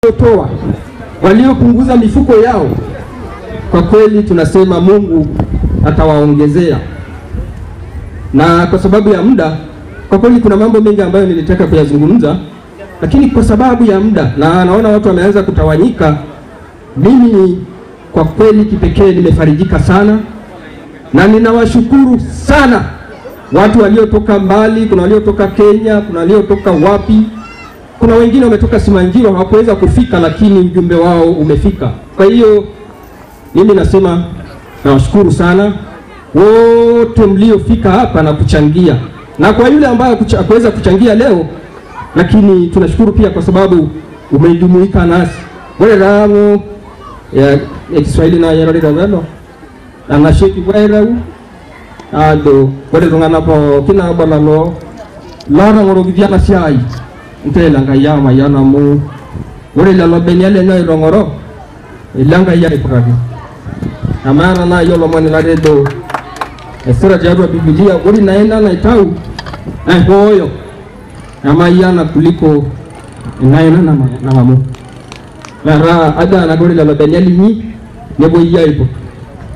Waliotoa, waliopunguza mifuko yao, kwa kweli tunasema Mungu atawaongezea. Na kwa sababu ya muda, kwa kweli kuna mambo mengi ambayo nilitaka kuyazungumza, lakini kwa sababu ya muda na naona watu wameanza kutawanyika, mimi kwa kweli kipekee nimefarijika sana na ninawashukuru sana watu waliotoka mbali. Kuna waliotoka Kenya, kuna waliotoka wapi, kuna wengine wametoka Simanjiro hawakuweza kufika, lakini ujumbe wao umefika. Kwa hiyo mimi nasema nawashukuru sana wote mliofika hapa na kuchangia, na kwa yule ambaye hakuweza kuchangia leo, lakini tunashukuru pia kwa sababu umejumuika nasi. Wale ramu ya Kiswahili na yarori ravelo anashiki wairau ado wale tungana po kina balalo lara ngoro siai ntela ngayama yana mu wale lalo benyale na irongoro ilanga ya ipragi amana na yolo mwani la redo esura jarua Biblia wali naenda na itau na hoyo amayana kuliko naenda na mamu lara ada na gori lalo benyali ni nebo yaipo.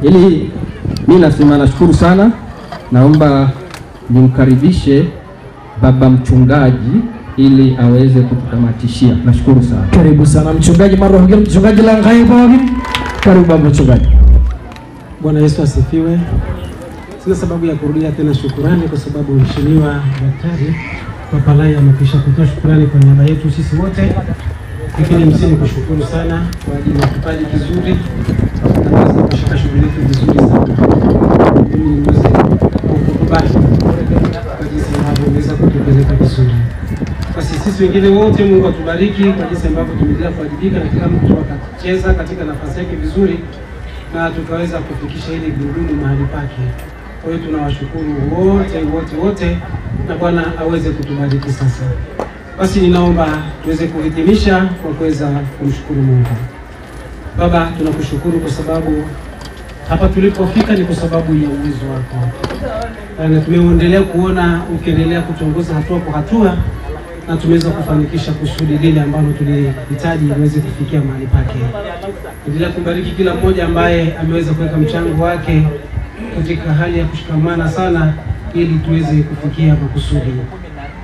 Ili mimi nasema nashukuru sana. Naomba nimkaribishe baba mchungaji ili aweze kututamatishia. Nashukuru sana. Karibu sana mchungaji Marwa, mchungaji Langai Bogin. Karibu baba mchungaji. Bwana Yesu asifiwe. Sina sababu ya kurudia tena shukurani kwa sababu mheshimiwa daktari Papalai amekwisha kutoa shukurani kwa niaba yetu sisi wote. Lakini msini kushukuru sana kwa ajili ya kipaji kizuri na kuweza kushika shughuli yetu vizuri sana. Mimi niweze kukubali kwa jinsi ambavyo kutupeleka vizuri. Basi sisi wengine wote Mungu atubariki kwa jinsi ambavyo tumeendelea kuwajibika na kila mtu akacheza katika nafasi yake vizuri na tukaweza kufikisha hili gurudumu mahali pake. Kwa hiyo tunawashukuru wote wote wote na Bwana aweze kutubariki sasa. Basi ninaomba tuweze kuhitimisha kwa kuweza kumshukuru Mungu. Baba, tunakushukuru kwa sababu hapa tulipofika ni kwa sababu ya uwezo wako. Na tumeendelea kuona ukiendelea kutongoza hatua kwa hatua na tumeweza kufanikisha kusudi lile ambalo tulihitaji liweze kufikia mahali pake. Endelea kubariki kila mmoja ambaye ameweza kuweka mchango wake katika hali ya kushikamana sana ili tuweze kufikia makusudi.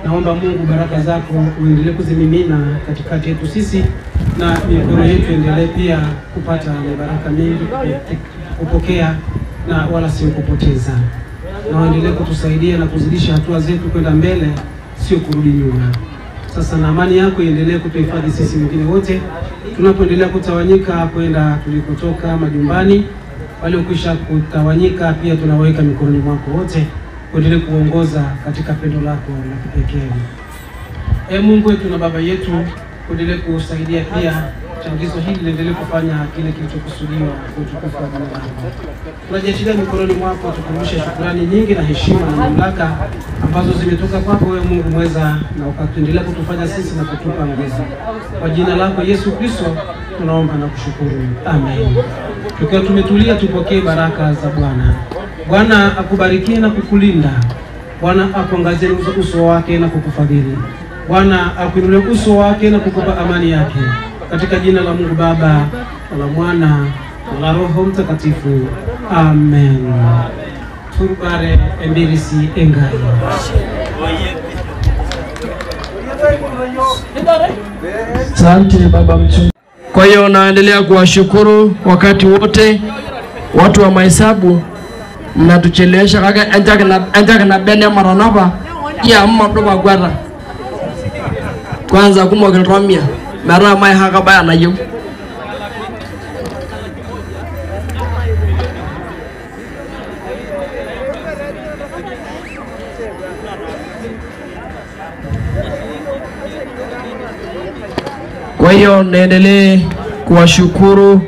Naomba Mungu baraka zako uendelee kuzimimina katikati yetu sisi na mikono yetu endelee pia kupata baraka mingi kupokea na wala sio kupoteza. Na uendelee kutusaidia na kuzidisha hatua zetu kwenda mbele, sio kurudi nyuma. Sasa na amani yako iendelee kutuhifadhi sisi wengine wote tunapoendelea kutawanyika kwenda tulikotoka majumbani. Waliokwisha kutawanyika pia tunaweka mikononi mwako wote, uendelee kuongoza katika pendo lako la kipekee. E Mungu wetu na Baba yetu, uendelee kusaidia pia changizo hili liendelee kufanya kile kilichokusudiwa kwa utukufu wa jina lako. Tunajiachilia mikononi mwako, tukurudishe shukrani nyingi na heshima na mamlaka ambazo zimetoka kwako wewe Mungu mweza, na ukatuendelea kutufanya sisi na kutupa nguvu. Kwa jina lako Yesu Kristo tunaomba na kushukuru. Amen. Tukiwa tumetulia tupokee baraka za Bwana. Bwana akubarikie na kukulinda. Bwana akuangazie uso wake na kukufadhili. Bwana akuinulie uso wake na kukupa amani yake. Katika jina la Mungu Baba, na la Mwana, na la Roho Mtakatifu. Amen. Turbare embirisi engai. Asante baba mchungaji. Kwa hiyo naendelea kuwashukuru wakati wote watu wa mahesabu, mnatuchelewesha kaka enjak na bene maranaba ya mmadoba gwara. Kwanza kumwagilromia mara mai hakabaya na yu. Kwa hiyo naendelee kuwashukuru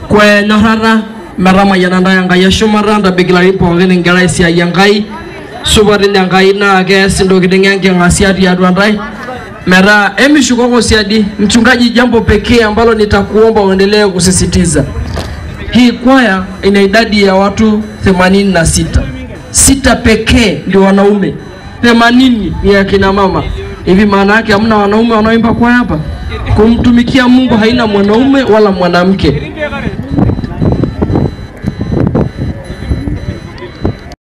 kwa nyorara marama yananda yangai shumaranda bigilari pookin nkera esiai Enkai supati Enkai naa kees intokitin enking'asia tiatua ntae metaa emishukoko siadi. Mchungaji, jambo pekee ambalo nitakuomba uendelee kusisitiza, hii kwaya ina idadi ya watu 86, 6 pekee ndio wanaume, 80 ni akina mama. Hivi maana yake hamna wanaume wanaoimba kwaya hapa? Kumtumikia Mungu haina mwanaume wala mwanamke.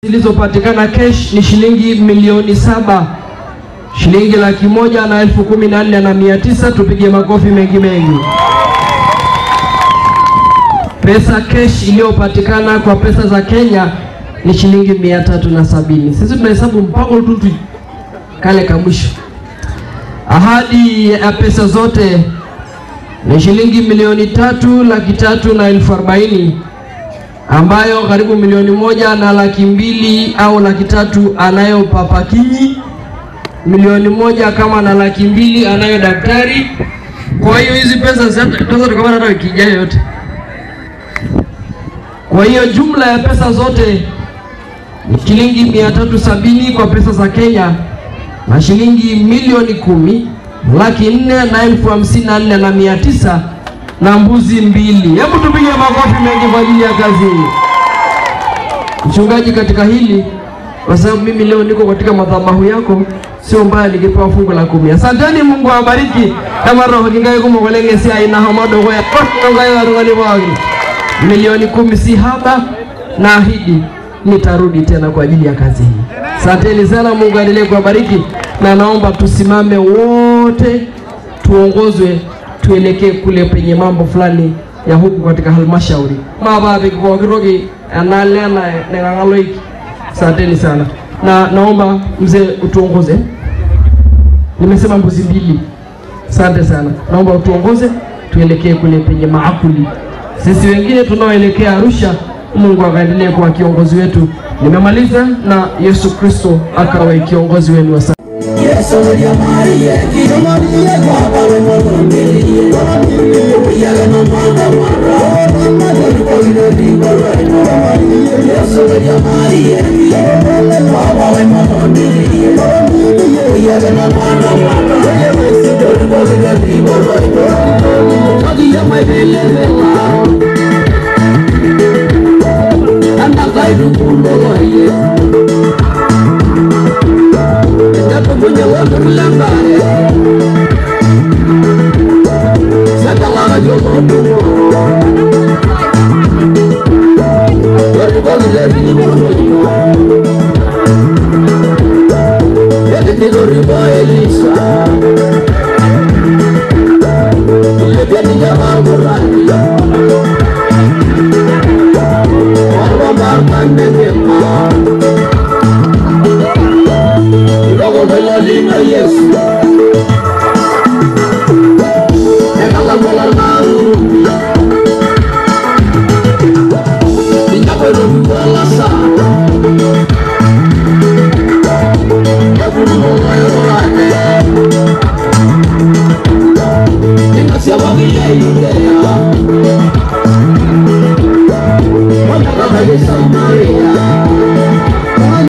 Zilizopatikana cash ni shilingi 7,000,000, shilingi 114,900. Tupige makofi mengi mengi. Pesa cash iliyopatikana kwa pesa za Kenya ni shilingi 370. Sisi tunahesabu mpaka tutu kale ka mwisho. Ahadi ya pesa zote ni shilingi 3,340,000, ambayo karibu 1,200,000 au 300,000 anayo Papa Kinyi, 1,000,000 kama na 200,000 anayo daktari. Kwa hiyo hizi pesa tunaweza tukapata hata wiki ijayo yote. Kwa hiyo jumla ya pesa zote ni shilingi 370 kwa pesa za Kenya na shilingi 10,454,900 na mbuzi 2. Hebu tupige makofi mengi kwa ajili ya kazi hii. Mchungaji, katika hili, kwa sababu mimi leo niko katika madhabahu yako, sio mbaya nikipewa fungu la 10. Asanteni, Mungu awabariki. Kama roho kingai kumogolenge si aina homodo kwa ngai warungani wangu. 10,000,000 si haba, na ahidi nitarudi tena kwa ajili ya kazi hii. Asanteni sana, Mungu aendelee kuwabariki, na naomba tusimame wote tuongozwe tuelekee kule penye mambo fulani ya huku katika halmashauri. Baba bikokiroki analena nengangaloiki. Asanteni sana. Na naomba mzee utuongoze. Nimesema mbuzi 2. Asante sana. Naomba utuongoze tuelekee kule penye maakuli. Sisi wengine tunaoelekea Arusha, Mungu akaendelee kuwa kiongozi wetu. Nimemaliza, na Yesu Kristo akawe kiongozi wenu wa sasa. Yes.